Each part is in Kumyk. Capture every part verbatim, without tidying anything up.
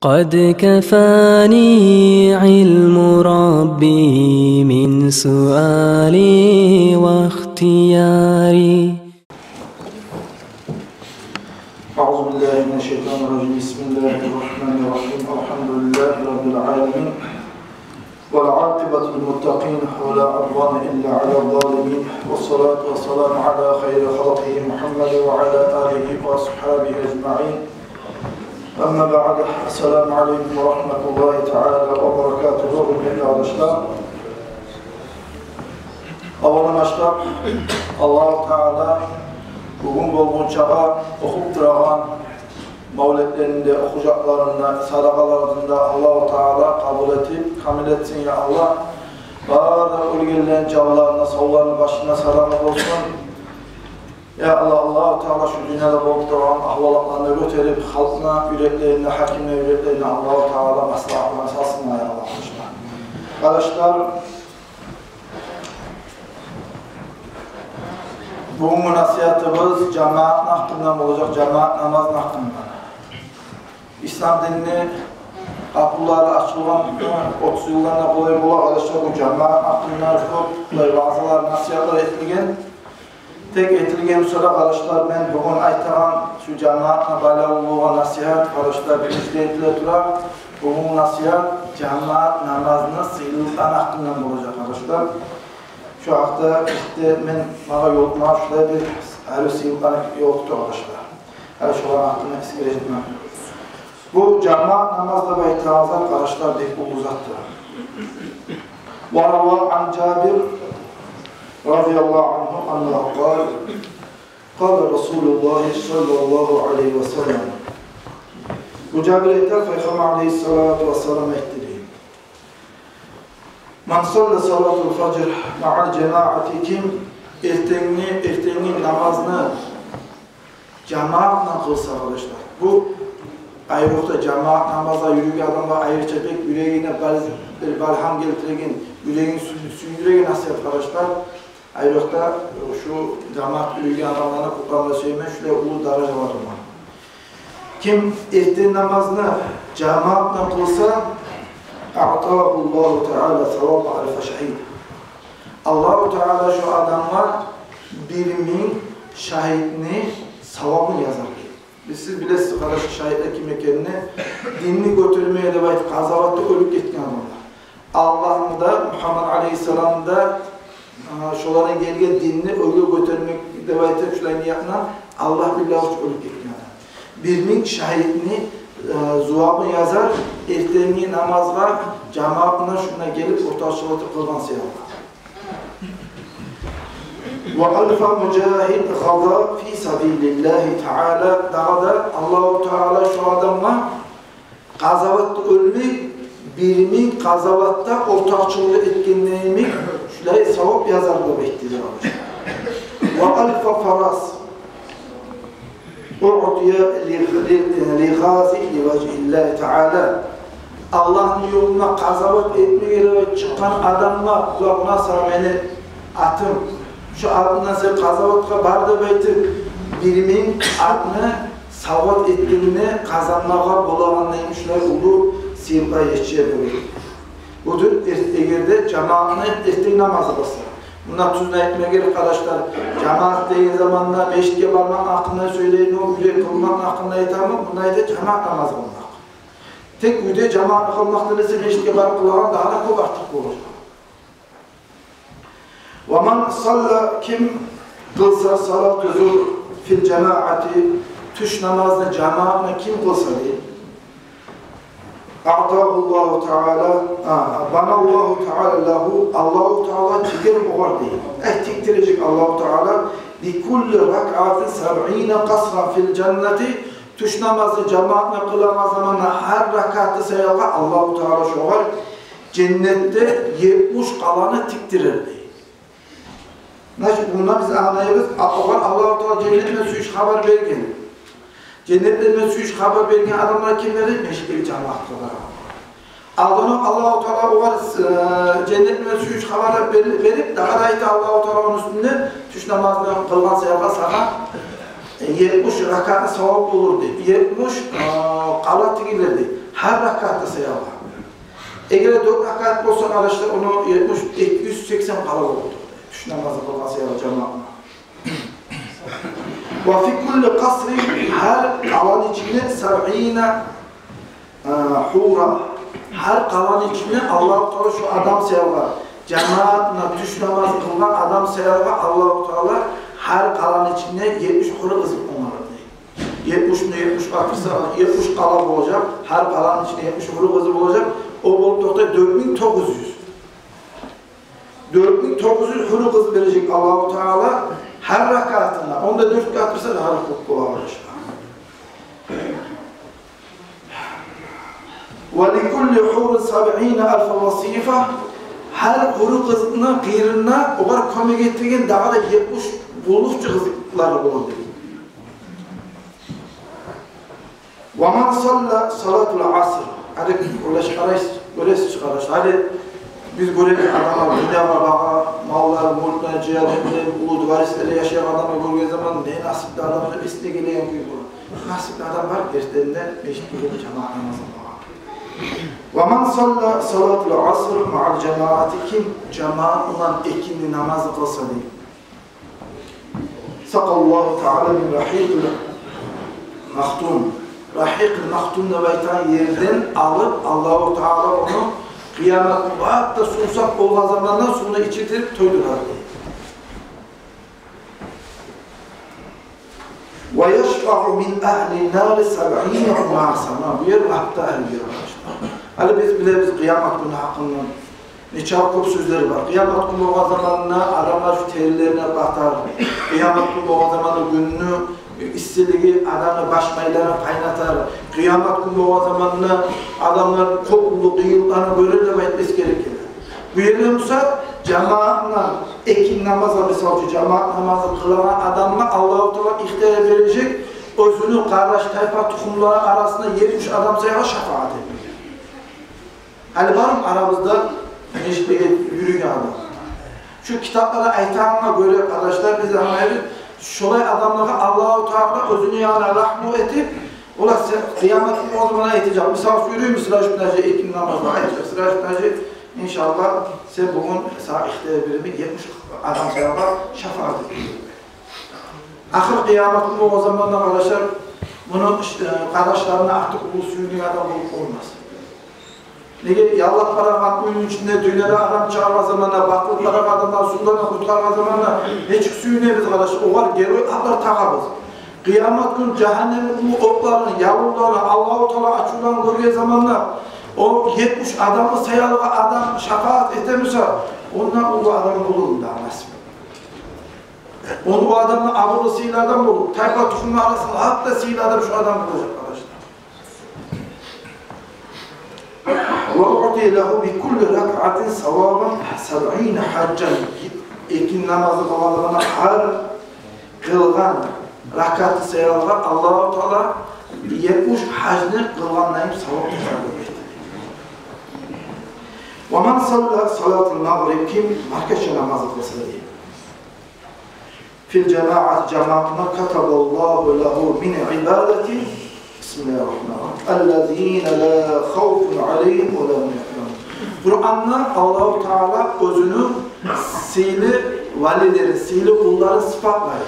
قد كفاني علم ربي من سؤالي واختياري. أعوذ بالله من الشيطان الرجيم. بسم الله الرحمن الرحيم. الحمد لله رب العالمين. والعاقبة للمتقين ولا عدوان إلا على الظالمين. والصلاة والسلام على خير خلقه محمد وعلى آله وأصحابه أجمعين. أما بعد، السلام عليكم ورحمة الله تعالى وبركاته. Гьюрметли къардашлар, аввалдан башлап, Аллагьу Таала бугюн болгъунчагъа охуп турагъан мавлетлерин де, охужакъларын да, садакъаларын да Аллагьу Таала къабул этип, камил этсин, я Аллагь. Бары да оьлгенлени жанларына, савларына, башына саламат болсун. Я Аллагь, Аллагьу Таала шу дюньяда болуп турагъан агьвалатланы гётерип, халкъны юреклерине, гьакимлени юреклерине Аллагьу Таала маслагьатланы салсын, я Аллагь. Къардашлар, бугюнгю насигьатыбыз жамаатны гьакъындан болажакъ, жамаат намазны гьакъындан. Ислам динни къапулары ачылгъан отуз йылдан да къолай бола, къардашлар, бу жамаат гьакъындан кёп булай ваъзалар, насигьатлар этилген. Тек этилген сонг да, къардашлар, мен бугюн айтагъан шу жамаатгъа байлавлу болгъан насигьат, къардашлар, биринчи этиле тура, бугюн насигьат жамаат намазны сыйлылыкъланы гьакъындан болажакъ, къардашлар. Шу гьакъда иште мен, магъа ёлукъмагъа шулай бир арив сыйлылыкъланы ёлукъду, къардашлар. Гьали шоланы гьакъында эсгережекмен. Бу жамаат намаз деп айтагъан зат, къардашлар, бек уллу затдыр. وروى عن جابر رضي الله عنه أنه قال: قال رسول الله صلى الله عليه وسلم. Бу Жабир айта, Пайхаммар алайгьиссалату вассалам айтды дей: من صلى صلاة الفجر مع الجماعة, ким эртенги, эртенги намазны жамаат булан къылса, къардашлар. Бу айрокъда жамаат намазгъа юрюйген адамгъа айрыча бек юрегине бал-, бир балгьам гелтиреген, юрегин сюй-, сюйюндюреген насигьат, къардашлар. Айрокъда шу жамаат юрюйген адамланы къутгъарма сюемен, шулай уллу даражалары бар. Ким эртен намазны жамаат булан къылса, أعطاه الله تعالى ثواب ألف شهيد. Аллагьу Таала шу адамгъа бир минг шагьитни савабын язар дей. Биз, сиз билесиз, къардашлар, шагьитлер ким экенни, динни гётермеге деп айтып, къазаватда оьлюп гетген адамлар. Аллагьны да, Мугьаммад алайгьиссаламны да, а, шоланы гелген динни оьрге гётермек деп айтып, шулай ниятына Аллагь билла учун оьлюп гетген адам. Бир минг шагьитни, а, зувабын язар, эртенги намазгъа жамаат булан шунда гелип, ортакъчылыкъ этип къылгъан саялы. وألف مجاهد غزا في سبيل الله تعالى. Дагъы да Аллагьу Таала шу адамгъа къазаватда оьлмей, бир минг къазаватда ортакъчылыкъ этгенде йимик шулай савап язар деп айтды дей. وألف فرس أعطي لغ-، لغازي لوجه الله تعالى. Аллагьны ёлунда къазават этмеге деп чыкъгъан адамгъа, улан, муна сагъа мени атым, шу ат булан сен къазаватгъа бар деп айтып, бир минг атны савгъат этгенде къазанмагъа болагъандай шулай уллу сыйлыкъгъа етишер деп айтды. Будур эр-, эгер де жамаатны эртен намазы къылса. Мунда тюзюн айтма герек, къардашлар, жамаат деген заманда межитге бармакъны гьакъында сёйлейми, уьйде къылмакъны гьакъында айтамы, мунда айта жамаат намазы къылмакъ. Тек уьйде жамаатны къылмакъдан эсе межитге барып къылагъан дагъы да кёп артыкъ болажакъ. ومن صلى, ким къылса, صلاة الظهر في الجماعة, тюш намазны жамаат булан ким къылса дей, أعطاه الله تعالى, а, بنى الله تعالى له, Аллагьу Таала тигер огъар дей. Ай, тигдирежек Аллагьу Таала, بكل ركعة سبعين قصرا في الجنة, тюш намазны жамаат булан къылагъан заманда гьар ракааты саялы Аллагьу Таала шогъар женнетде етмиш къаланы тигдирер дей. Значит, мундан биз англайбыз, а, огъар Аллагьу Таала женнет булан сююнч хабар берген. Женнет булан сююнч хабар берген адамлар кимлер? Межитдеги жамаатгъа барагъан. Алдан Аллагьу Таала огъар, э, женнет булан сююнч хабар бер-, берип, дагъы да айта Аллагьу Таала ону уьстюнде, тюш намазны къылгъан саялы сагъа етмиш ракаатны савабы болур дей. Етмиш, а, къала тигилер дей. Гьар ракаатны саялы. Эгер де дёрт ракаат болса, къардашлар, ону етмиш, эки юз сексен къала болур дей. Тюш намазны къылгъан саялы жамаатны. Ва фи кулли къасрин, гьар къаланы ичинде, сабъина, а, гьура. Гьар къаланы ичинде Аллагьу Таала шо адам саялгъа, жамаатына тюш намаз къылгъан адам саялгъа Аллагьу Таала гьар къаланы ичинде етмиш гьуру къызны онгарар дей. Етмишни етмиш къатырса, етмиш къала болажакъ, гьар къаланы ичинде етмиш гьуру къызы болажакъ. О болуп токътай дёрт минг тогъуз юз. Дёрт минг тогъуз юз гьуру къыз бережек Аллагьу Таала гьар ракаатына. Онда дёрт къатырса да гьар кёп бола, къардашлар. Ва ли кулли гьурин сабъина алфа васифа. Гьар гьуру къызны къырыйында огъар кёмек этеген дагъы да етмиш къуллукъчу къызлары болур дей. Ва ман салла салатал аср. Гьали, къардашлар, къарайсыз, гёресиз чи, къардашлар. Гьали биз гёребиз, адамлар дюньягъа багъа, маллар, мюлклер жыя, уллу дворецлерде яшайгъан адамны гёрген заман, не насипли адам деп эсине гелеген кюй бола. Насипли адам бар, эртенде межитге гелип жамаат намаз къылагъан. Ва ман салла салатал аср маъал жамаати, ким жамаат булан экинни намазны къылса дей. Сакъаллагьу Таала мин рагьикъил махтум. Рагьикъил махтум деп айтагъан ерден алып, Аллагьу Таала ону къыямат гюн, гьатта сувсап болгъан заманда сувну ичиртип тойдурар. Ва яшфаъу мин агьлин нари сабъина унаса. Муна бу ер гьатта агьли ер, къардашлар. Гьали биз билебиз къыямат гюнню гьакъындан. Нечакъы кёп сёзлер бар. Къыямат гюн болгъан заманда адамлар терилерине батар. Къыямат гюн болгъан заманда гюнню иссилиги адамны баш майларын къайнатар. Къыямат гюн болгъан заманда адамлар кёп уллу къыйынлыкъланы гёрер деп айтып эсгерип геле. Бу ерде буса жамаатына, экинни намазгъа, мисал учун, жамаат намазны къылагъан адамгъа Аллагьу Таала ихтияр бережек оьзюню къардаш-тайпа, тухумлары арасында етмиш адам саялы шафаат этмеге. Гьали бармы арабызда межитге юрюйген адам? Шу китапларда айтагъангъа гёре, къардашлар, биз англайбыз, шолай адамлагъа Аллагьу Таала оьзюню янындан рагьму этип, олар сен къыямат гюн о заман айтажакъ. Мисал учун, юрюймю Сиражутдин гьажи экинни намазгъа, айтажакъ: Сиражутдин гьажи, иншаллагь, сен бугюн, сагъа ихтияр беремен етмиш адам саялы шафаат этме. Ахыр къыямат гюн болгъан заманда, къардашлар, муну, э, къардашларындан артыкъ уллу сююнген адам болуп болмас. Неге, яллап барагъан уьйню ичинде дюньяда адам чыгъаргъан заманда, батылып барагъан адамланы сувдан къутгъаргъан заманда нечик сююнебиз, къардашлар, огъар герой атлар тагъабыз. Къыямат гюн жагьаннемни уллу отларын, явунларын, Аллагьу Таала ачувларын гёрген заманда, о етмиш адамны саялы адам шафаат этемиса, ондан уллу адам болурму дагъы насип? О адамны абурлу, сыйлы адам болуп, тайпа-тухумлары арасында гьатта сыйлы адам шо адам болажакъ, къардашлар. Ва уътия лагьу би кулли ракъатин савабан сабъина гьажжан. Экинни намазны къылагъан адамгъа гьар къылгъан ракъаты саялы Аллагьу Таала етмиш гьажны къылгъандай савап берер. Ва ман салла салатал магъриб, ким маркача намазны къылса дей. Фил жамаъати, жамаатына, катабаллагьу лагьу мин ибадигьи, бисмиллагьир рагьманир рагьим, аллазина ла хавфун алайгьим ва ла гьум ягьзанун. Къуранда Аллагьу Таала оьзюню сыйлы валилерин, сыйлы къулларын сыпатлай.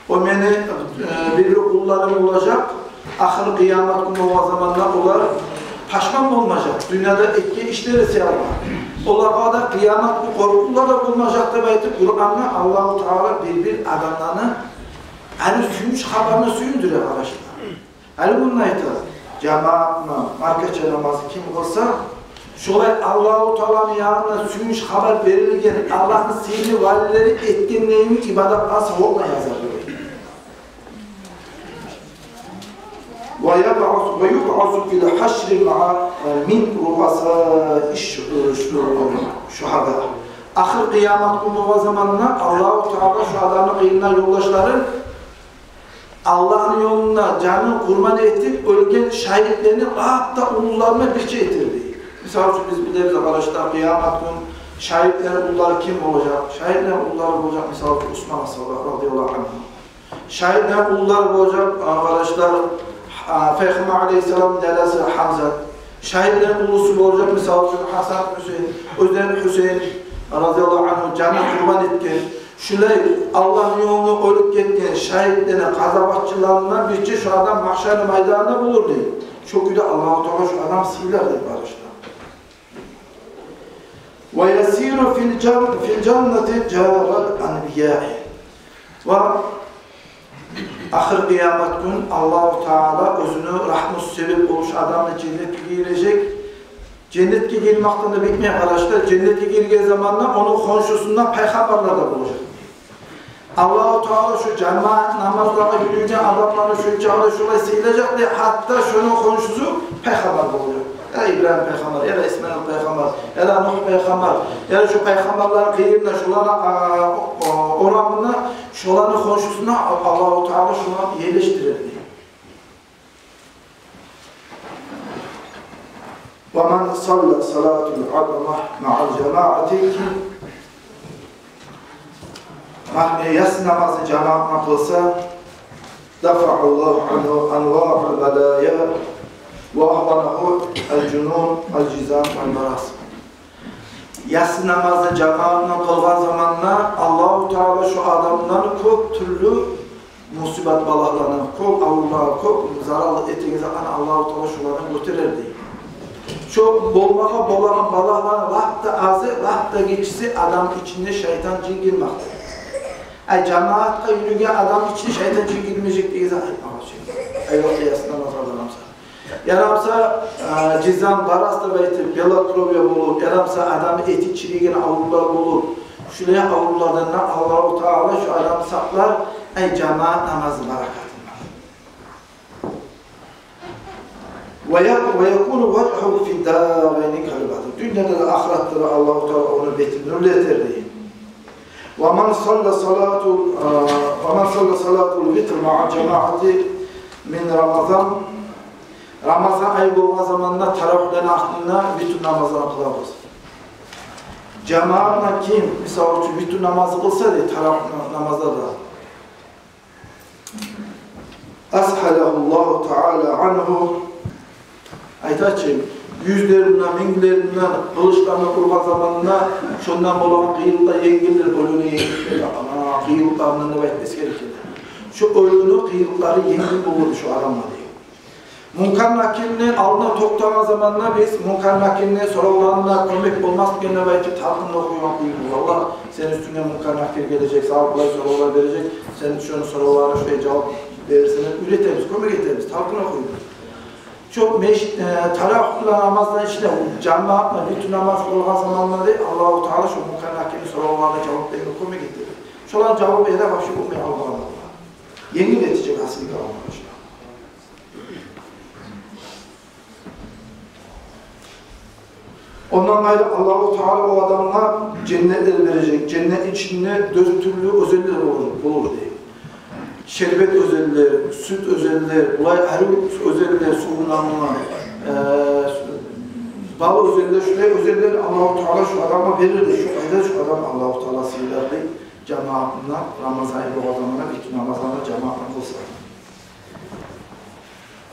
О мени, э, бир-бир къулларым болажакъ, ахыр къыямат гюн болгъан заманда олар пашман болмажакъ дюньяда этген ишлери саялы. Олагъа да къыямат гюн къоркъувлар да болмажакъ деп айтып, Къуранда Аллагьу Таала бир-бир адамланы гьали сююнч хабарына сююндюре, къардашлар. Гьали мунда айта, жамаатына, маркача намазны ким къылса, шолай Аллагьу Тааланы янында сююнч хабар берилген, Аллагьны сыйлы валилери этгендейин ибадатлар савабына язар. Ва юбъасу, ва юбъасу фил гьашри маъа, э, мин руъасаи ш-, э, ш-, шугьада. Ахыр къыямат гюн болгъан заманда Аллагьу Таала шо адамны къырыйында ёлдашларын Аллагьны ёлунда жанын къурбан этип оьлген шагьитлени лап да уллуларына бирче этер дей. Мисал учун, биз билебиз, къардашлар, къыямат гюн шагьитлени уллулары ким болажакъ? Шагьитлени уллулары болажакъ, мисал учун, Усман асгьаба, радияллагьу ангьу. Шагьитлени уллулары болажакъ, къардашлар, Пайхаммар алейгьиссаламны дядясы Гьамзат. Шагьитлени уллусу болажакъ, мисал учун, Гьасан, Гьусейн, оьзлери Гьусейн радияллагьу ангьу жанын къурбан этген. Шулай Аллагьны ёлунда оьлюп гетген шагьитлени къазаватчыларындан бирче шу адам магьшарны майданында болур дей. Шо кюйде Аллагьу Таала шу адамны сыйлар дей, къардашлар. Ва ясиру фил жан-, фил жаннати жарал анбияи. Ва ахыр къыямат гюн Аллагьу Таала оьзюню рагьмусу себеп болуп шу адамны женнетге гийирежек. Женнетге гирмекден де битмей, къардашлар. Женнетге гирген заманда ону хоншусунда пайхаммарлар да болажакъ. Аллагьу Таала шу жамаат намазлагъа юрюйген адамланы шунчакъы шулай сыйлажакъ дей, гьатта шону хоншусу пайхаммар болажакъ. Яда Ибрагьим пайхаммар, яда Исмаил пайхаммар, яда Нугь пайхаммар, яда шу пайхаммарланы къырыйында, шуланы, а, о-, орамында, шуланы хоншусуна Аллагьу Таала шуну ерлешдирер дей. Ва ман салла салатал азма маъал жамаати, ким яссы намазны жамаат булан къылса, дафааллагьу ангьу анваал балая ва агьванагьу ал жунун ал жизам вал барас. Яссы намазны жамаат булан къылгъан заманда Аллагьу Таала шу адамдан кёп тюрлю мусибат балагьланы, кёп аврувланы, кёп зарал этеген затны Аллагьу Таала шулардан гётерер дей. Шо болмагъа болагъан балагьланы лап да азы, лап да гиччиси адам ичинде шайтан, жин гирмек. Ай, жамаатгъа юрюйген адам ичинде шайтан, жин гирмежек деген затны айтмакъ учун. Ай, вакъти яссы намазгъа барамса. Яда буса, а, жизам, барас деп айтып, белокровие болуп, яда буса адамны эти чирийген аврувлар болуп, шулай аврувлардан да Аллагьу Таала шу адамны сакълар, ай, жамаат намазны баракатындан. Ва я-, ва якуну важгьугьу фид дарайни кал бадр. Дюньяда да, ахыратда да Аллагьу Таала ону бетин нюрлетер дей. Ва ман салла салату, а, ва ман салла салатал витр маъал жамаати мин Рамазан. Рамазан ай болгъан заманда таравигьлени артында витр намазланы къылабыз. Жамаат булан ким, мисал учун, витр намазны къылса дей, таравигь на-, намазларда, асгьалагьуллагьу таала ангьу. Айта чы, юзлеринден, минглеринден къылычланы ургъан заманда шондан болагъан къыйынлыкълар енгиллер, оьлюню енгиллер, ана, къыйынлыкъларындан деп айтып эсгере геле. Шу оьлюню къыйынлыкълары енгил болур шу адамгъа дей. Мункар Накирни алдына токътагъан заманда биз Мункар Накирни соравларына кёмек болмас экен деп айтып, талкъын охуйгъан кюйде: «Валлагь, сени уьстюнге Мункар Накир гележек, сагъа булай соравлар бережек, сен шону соравларына шулай жавап берерсен», — деп уьйретебиз, кёмек этебиз, талкъын охуйбуз. Шо межит, э, таравигь намазны ичинде, жамаат булан витр намаз къылгъан заманда дей, Аллагьу Таала шо Мункар Накирни соравларына жавап бермеге кёмек этер. Шоланы жавабы эде вообще болмай къалмагъан Аллагь. Енгил этежек асил къалмагъан шо. Ондан къайры Аллагьу Таала о адамгъа женнетлер бережек. Женнет ичинде дёрт тюрлю оьзенлер болур, болур дей. Шербет оьзенлер, сют оьзенлер, булай арив оьзенлер, сувундан, э, бал оьзенлер, шулай оьзенлер Аллагьу Таала шу адамгъа берер дей. Шу къайда шу адам Аллагьу Таала сыйлар дей, жамаат булан, Рамазан ай болгъан заманда витр намазланы жамаат булан къылса.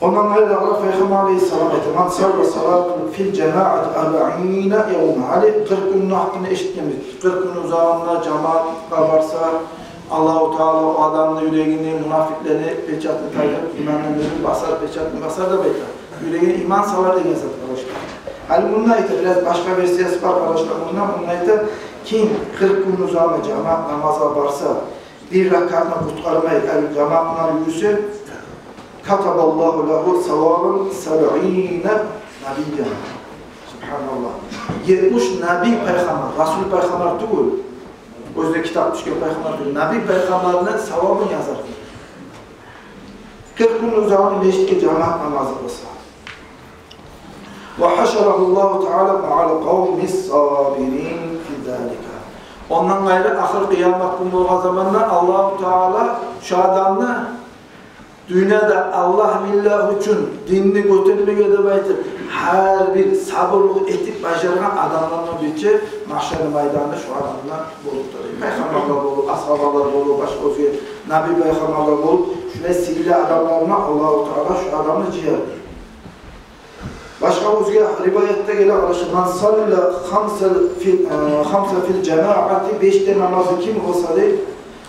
Ондан къайры дагъы Пайхаммар алейгьиссалам айта: «Ман салла салату фил жамаати арбаина явма». Гьали къыркъ гюнню гьакъында эшитгенбиз. Къыркъ гюн узагъында жамаатгъа барса, Аллагьу Таала о адамны юрегине мунафикълени печатын тайдырып, иманны нюрюн басар, печатын басар деп айта. Юрегине иман салар деген зат, къардашлар. Гьали мунда айта, бираз башгъа версиясы бар, къардашлар, мунда, мунда айта: ким къыркъ гюн узагъында жамаат намазгъа барса, бир ракатны къутгъармай, гьали жамаат булан юрюсе, катабаллагьу лагьу савабан сабъина набиян. Субгьаналлагь. Етмиш наби пайхаммар, расул пайхаммар тюгюл, оьзюне китап тюшген пайхаммар тюгюл, наби пайхаммарны савабын язар. Къыркъ гюн узагъында межитге жамаат намазы къылса. Ва гьашарагьуллагьу таала маъал къавмис сабирин фи залика. Ондан къайры, ахыр къыямат гюн болгъан заманда Аллагьу Таала шу адамны дюньяда Аллагь лиллагь учун динни гётермеге деп айтып, Гьар бир сабурлукъ этип бажаргъан адамлардан бирче магьшар майданында шо адамлар болуп тура. Пайхаммарлар болуп, асгьабалар болуп, башгъа оьзге наби пайхаммарлар болуп, шулай сыйлы адамлардан Аллагьу Таала шо адамны жыяр. Башгъа оьзге риваятда геле, къардашлар: «Ман салла хамса фил, э, хамса фил жамаати», беш де намазны ким къылса, дей,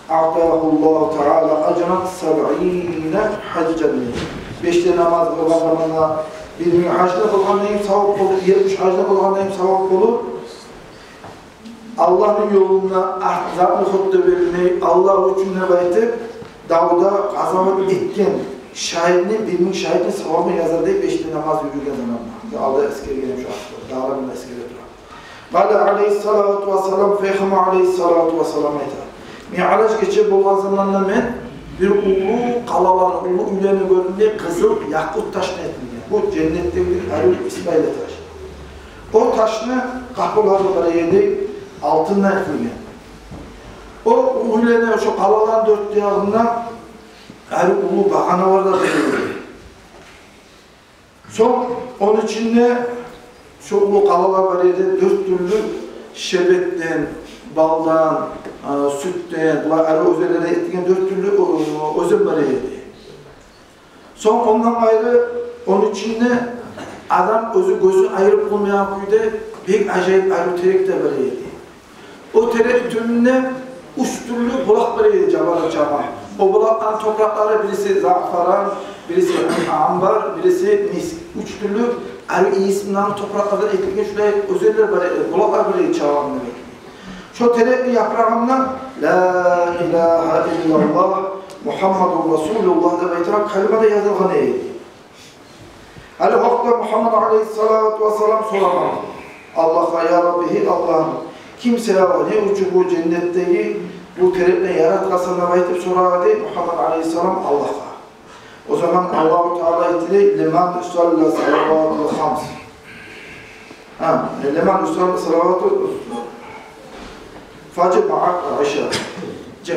«аътагьу Аллагьу таала ажран сабъина гьажжан», дей. Беш де намаз къылгъан заманда бир минг гьажны къылгъандай савап болур, етмиш гьажны къылгъандай савап болур. Аллагьны ёлунда арт затны хутта бермей, Аллагь учун деп айтып, давда къазават этген шагьитни, бир минг шагьитни савабын язар, дей, беш де намаз юрюген заманда. Алда эсгерген шо гьакъда, дагъы да мунда эсгере тура. Къала алайгьиссалату вассалам, Пайхаммар алайгьиссалату вассалам айта: «Миъраж гече болгъан заманда мен бир уллу къалаланы, уллу уьйлени гёрдюм, дей, къызыл якъут ташдан этилген». Бу женнетдеги бир арив исмаил таш. О ташны къапулары бар эди, алтындан этилген. О уьйлени, шо къалаланы дёрт де ягъында арив уллу багъаналар да бар эди. Сонг ону ичинде шо уллу къалалар бар эди, дёрт тюрлю шербетден, балдан, а, сютден, булай арив оьзенлерден этилген дёрт тюрлю, о, оьзен бар эди. Сонг ондан къайры, ону ичинде адам оьзю гёзюн айырып болмайгъан кюйде бек ажайып арив терек де бар эди. О терек тюбюнде уьч тюрлю булакъ бар эди, жабарып чагъа. О булакъланы топуракълары, бириси заъфаран, бириси амбар, бириси миск. Уьч тюрлю арив ийисинден топуракълардан этилген шулай оьзенлер бар эди, булакълар бар эди чагъа. Шо терекни япырагъында «Ла илагьа иллаллагь, Мугьаммадун расулуллагь» деп айтагъан калима да язылгъан эди. Гьали о вакътиде Мугьаммад алайгьиссалату вассалам сорагъан Аллагьгъа: «Я Рабби, гьей Аллагьым, ким саялы, не учун бу женнетдеги бу терекни яратгъансан?» деп айтып сорагъан эди Мугьаммад алайгьиссалам Аллагьгъа. О заман Аллагьу Таала айтды: «Лиман салла салаватул хамс». Гьа, э, «Лиман салла салаватул фажр маъал иша,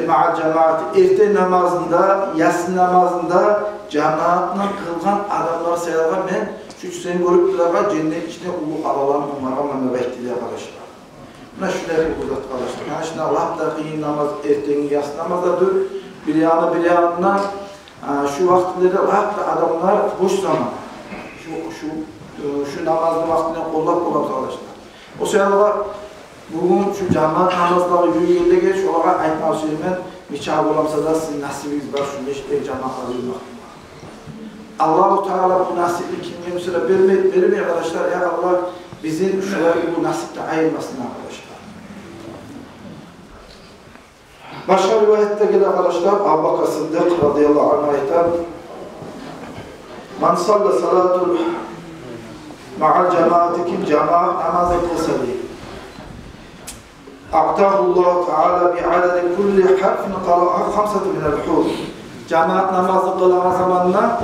маъал жамаат». Эртен намазында, яссы намазында жамаатны къылгъан адамлар саялы мен шу сен гёрюп турагъан женнет ичинде уллу къалаланы онгаргъанман деп айтды, дей, къардашлар. Муна шулай бир зат, къардашлар. Яни шунда лап да къыйын намаз эртенги, яссы намазлардыр. Бир ягъы, бир ягъындан, а, шу вакътилерде лап да адамлар бош заман. Шу, шу, э, шу намазны вакътине къоллап бола, къардашлар. О саялы бугюн шу жамаат намазлагъа юрюйгенлеге шолагъа айтма сюемен, нечакъы боламса да сизин насибигиз бар шу межитге жамаатлагъа юрюмек. Аллагьу Таала бу насипни кимге буса да бермей, бермей, къардашлар. Я Аллагь, бизин шулай бу насипден айырмасын, къардашлар. Башгъа риваятда геле, къардашлар, Абу Бакр Сыддыкъ радияллагьу ангьу айта: «Ман салла салатул маъал жамаати», ким жамаат намазны къылса, дей, «аътагьу Аллагьу таала би адади кулли гьарфин къарааха хамсатан минал гьур». Жамаат намазны къылагъан заманда,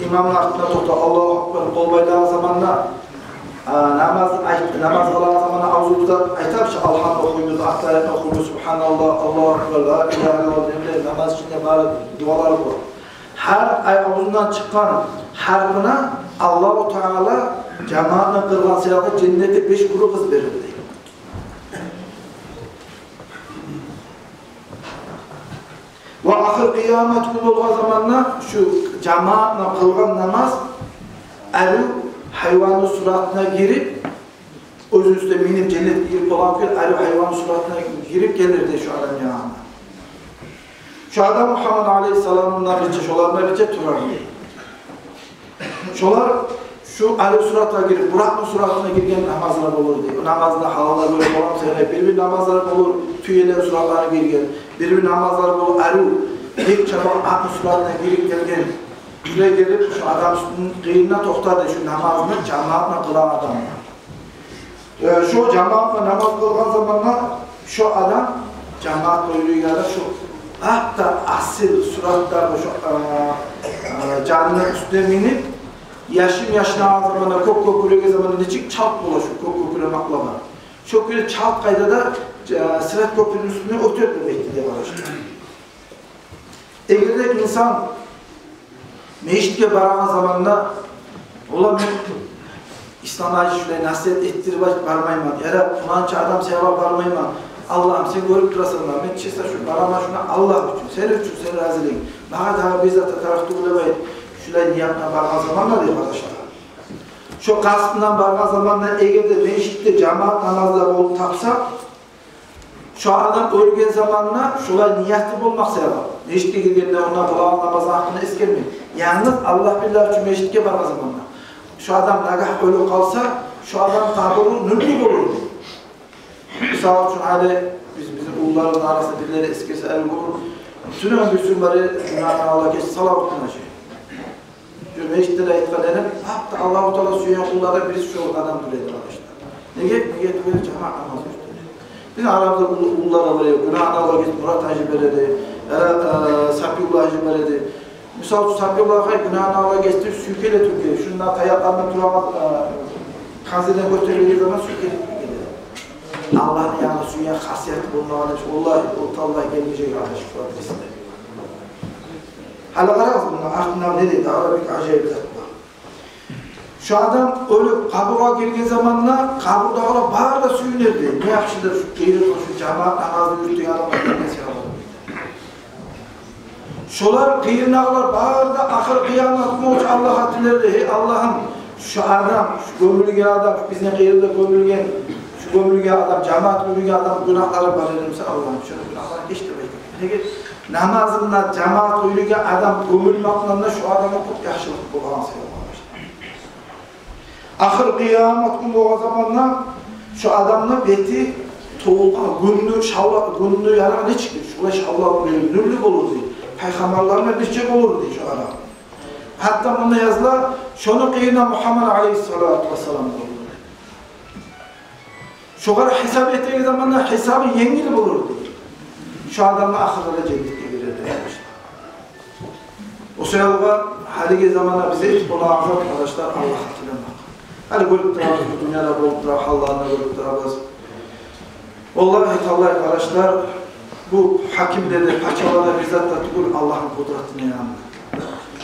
имамны артында токътап, Аллагьу акбар, къол байлагъан заманда, а, намаз айт-, намаз къылагъан заманда авзубузда айтабыз чы, алгьамду охуйбуз, аттагьиятны охуйбуз, субгьаналлагь, Аллагьу акбар, ла илагьа иллаллагь, демле намаз ичинде бары дуалар бар. Гьар ай авзундан чыкъгъан гьарпына Аллагьу таала жамаатны къылгъан саялы женнетде беш къуру къыз берир, дей. Ва ахыр къыямат гюн болгъан заманда шу жамаатны къылгъан намаз арив гьайванны суратына гирип, оьзю уьстюне минип женнетге гирип болагъан кюйде арив гьайванны суратына гирип гелир, дей, шу адамны янына. Шу адам Мугьаммад алайгьиссаламдан бирче, шолардан бирче турар, дей. Шолар шу арив суратгъа гирип, Буракъны суратына гирген намазлар болур, дей. О намазны гьалына гёре боламса, яни бир-бир намазлар болур, тюелер суратлары гирген, бир-бир намазлар болур, арив бек чабагъан атны суратына гирип гелген. Шулай гелип, шу адам уьстюню къырыйына токътар, дей, шу намазны жамаатны къылагъан адамлар. Э, шо жамаатны намаз къылгъан заманда шо адам, жамаатгъа юрюйген адам, шо гьатта асил суратдагъы шо, э, э, жанны уьстюне минип, яшын яшнагъан заманда, кёк кёкюреген заманда нечик чалт бола шо кёк кёкюремакъ булан, шо кюйде чалт къайдада, э, сырат кёпюрню уьстюнден оьтер деп айтды, дей, къардашлар. Эгер де инсан межитге барагъан заманда, ола мен Ислам гьажи шулай насигьат этдирип айтып бармайман, яда пуланча адам саялы бармайман. Аллагьым, сен гёрюп турасан да, мен чисто шу бараман шуна Аллагь учун, сен учун, сени разилигинг. Магъа дагъы бир зат да тарыкъ тюгюл деп айтып, шулай ният булан баргъан заманда, дей, къардашлар, шо къастындан баргъан заманда, эгер де межитде жамаат намазлар болуп тапса, шо адам оьлген заманда шолай нияты болмакъ саялы, межитге гиргенде онда болагъан намазны гьакъында эсгермей, янгыз Аллагь-биллагь учун межитге баргъан заманда, шо адам нагагь оьлюп къалса, шо адам къабуру нюрлю болур, дей. Мисал учун, гьали биз, бизин уллуларыбызны арасында бирлери эсгерсе, эл болур. Тюнегюн-бирисигюн бары гюнагьын Аллагь гечсин, Салавутдин гьажи. Шо межитде де айтгъан эдим, гьатта Аллагьу Таала сюеген къуллардан бириси шо адам тюгюл эди, къардашлар. Неге? Неге тюгюл эди? Жамаат намаз учун. Бизин арабызда уллу, уллулар да бар эди, гюнагьын Аллагь гечсин, Мурат гьажи бар эди, яда, э, Сапиулла гьажи бар эди. Мисал учун, Сапиулла гьажи гюнагьын Аллагь гечсин, сюйкеле тюгюл эди. Шунда таякъларына турамаз, э, канзеден гётерилген заман сюйкеле тюгюл эди. Аллагьны янгы сюеген хасияты болмагъан учун, валлагь, о таллагь гелмежек, къардашлар, биз де. Гьали къарагъыз, муну артында не дей, дагъы бир ажайып зат бар. Шо адам оьлюп къабургъа гирген заманда къабурдагъылар бары да сююнер, дей. Не яхшыдыр шу къыйырда шу жамаат намазны юрютеген адамлар гелген саялы. Шолар, къыйырдагъылар бары да ахыр къыямат гюн болса Аллагьгъа тилер, дей: «Гьей Аллагьым, шу адам, шу гёмюлген адам, шу бизин къыйырда гёмюлген, шу гёмюлген адам, жамаат юрюген адам гюнагьлары бар эди буса, Аллагьым, шону гюнагьларын геч», — деп айтар. Неге? Намазында жамаат юрюген адам гёмюлмекден де шу адамгъа кёп яхшылыкъ болгъан саялы. Ахыр къыямат гюн болгъан заманда шу адамны бети тувулгъан, гюнню шавла-, гюнню ярыгъы нечикдир? Шулай шавла, нюрлю болур, дей. Пайхаммарларына бирче болур, дей, шу адам. Гьатта мунда языла, шону къыйырына Мугьаммад алайгьиссалату вассалам болур, дей. Шогъар гьисап этеген заманда гьисабы енгил болур, дей. Шу адам да ахырда да женнетге гирер, дей. О саялы гьалиги заманда бизге этип болагъан зат, къардашлар, Аллагьгъа тилемек. Гьали гёрюп турабыз, бу дюньяда болуп турагъан гьалланы гёрюп турабыз. Валлагьи таллагьи, къардашлар, бу гьакимлер де, пачалар да бир зат да тюгюл Аллагьны къудратыны янында.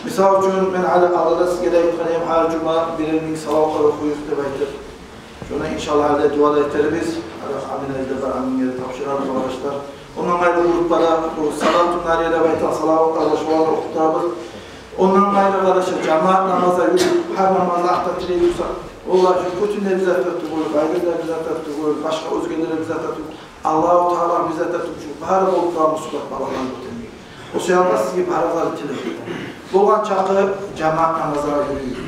Мисал учун, мен гьали алда да сизге де айтгъан эдим, гьар жума бирер минг салават охуйукъ деп айтып. Шону, иншаллагь, гьали дуа да этербиз. Гьали амин айда бар, аминге де тапшырабыз, къардашлар. Ондан къайры, группада бу салатун нария деп айтагъан салаватлар да, шоланы охутабыз. Ондан къайры, къардашлар, жамаат намазгъа юрюп, гьар намазны артда тилей турсакъ, валлагьи, шу Путин де бир зат да тюгюл, Байден де бир зат да тюгюл, башгъа оьзгелер де бир зат да тюгюл. Аллагьу Таала бир зат да тюгюл, шу бары болуп турагъан мусибат-балагьланы гётермек. О саялы сизге барыгъызгъа да тилек. Болгъан чакъы жамаат намазгъа юрюйюк.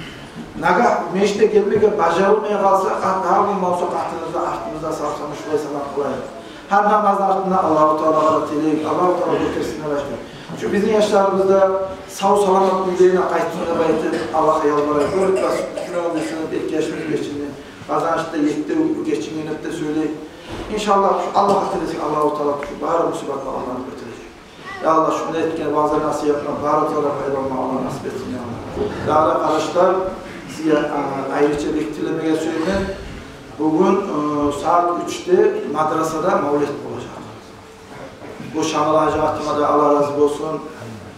Нагагь межитге гелмеге бажарылмай къалса, къат-, дагъы болмаса къатыныбызда, артыбызда савсамы шулай салам къылайыкъ. Гьар намазны артында Аллагьу Таалагъа да тилейик, Аллагьу Таала гётерсин деп айтайыкъ. Шу бизин яшларыбыз да сав-саламат уьйлерине къайтсын деп айтып, Аллагьгъа ялбарайыкъ. Гёрюп турасыз, шуну да сюннет, эки яшыбыз гечинди. Къазанышда етти гечинген деп де сёйлей. Иншаллагь, шу Аллагьгъа тилесек, Аллагьу Таала шу бары мусибат-балагьланы гётережек. Я Аллагь, шунда этген ваъза-насигьатдан барыбызгъа да пайдаланма Аллагь насип этсин, я Аллагь. Дагъы да, къардашлар, сизге, а, айрыча бек тилемеге сюемен. Бугюн, э, сагьат уьчде мадрасада мавлет болажакъ. Бу Шамал-гьажи атына да Аллагь рази болсун.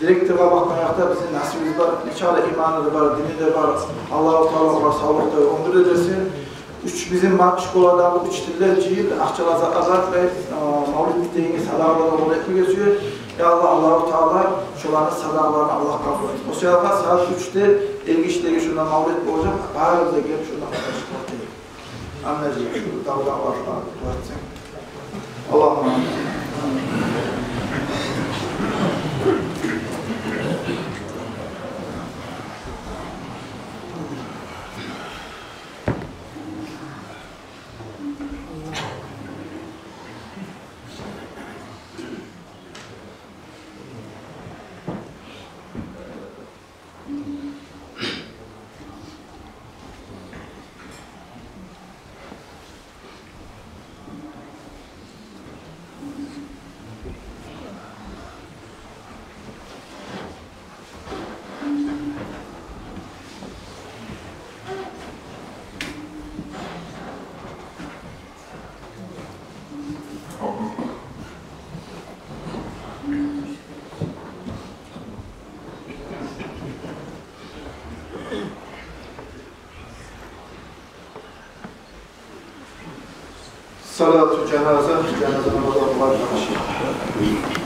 Директоргъа бакъгъан якъда бизин насибибиз бар. Нечакъы иманы да бар, дини де бар. Аллагьу Таала огъар савлукъ да, оьмюр де берсин. Уьч, бизин ма-, школадагъы учительлер жыйып, акъчалар, затлар, э, мавлет битегенге садагъалар да къабул этмеге сюе. Я Аллагь, Аллагьу Таала шоланы садагъаларын Аллагь къабул этсин. О саялы сагьат уьчде эргишилеге шунда мавлет болажакъ. Барыбыз да гелип шунда къатнашайыкъ. Амин. Шу Давуд Аллагьгъа дуа этсин. Аллагьумма амин. Салату жаназа, жаназа намазы къылар, къардашлар.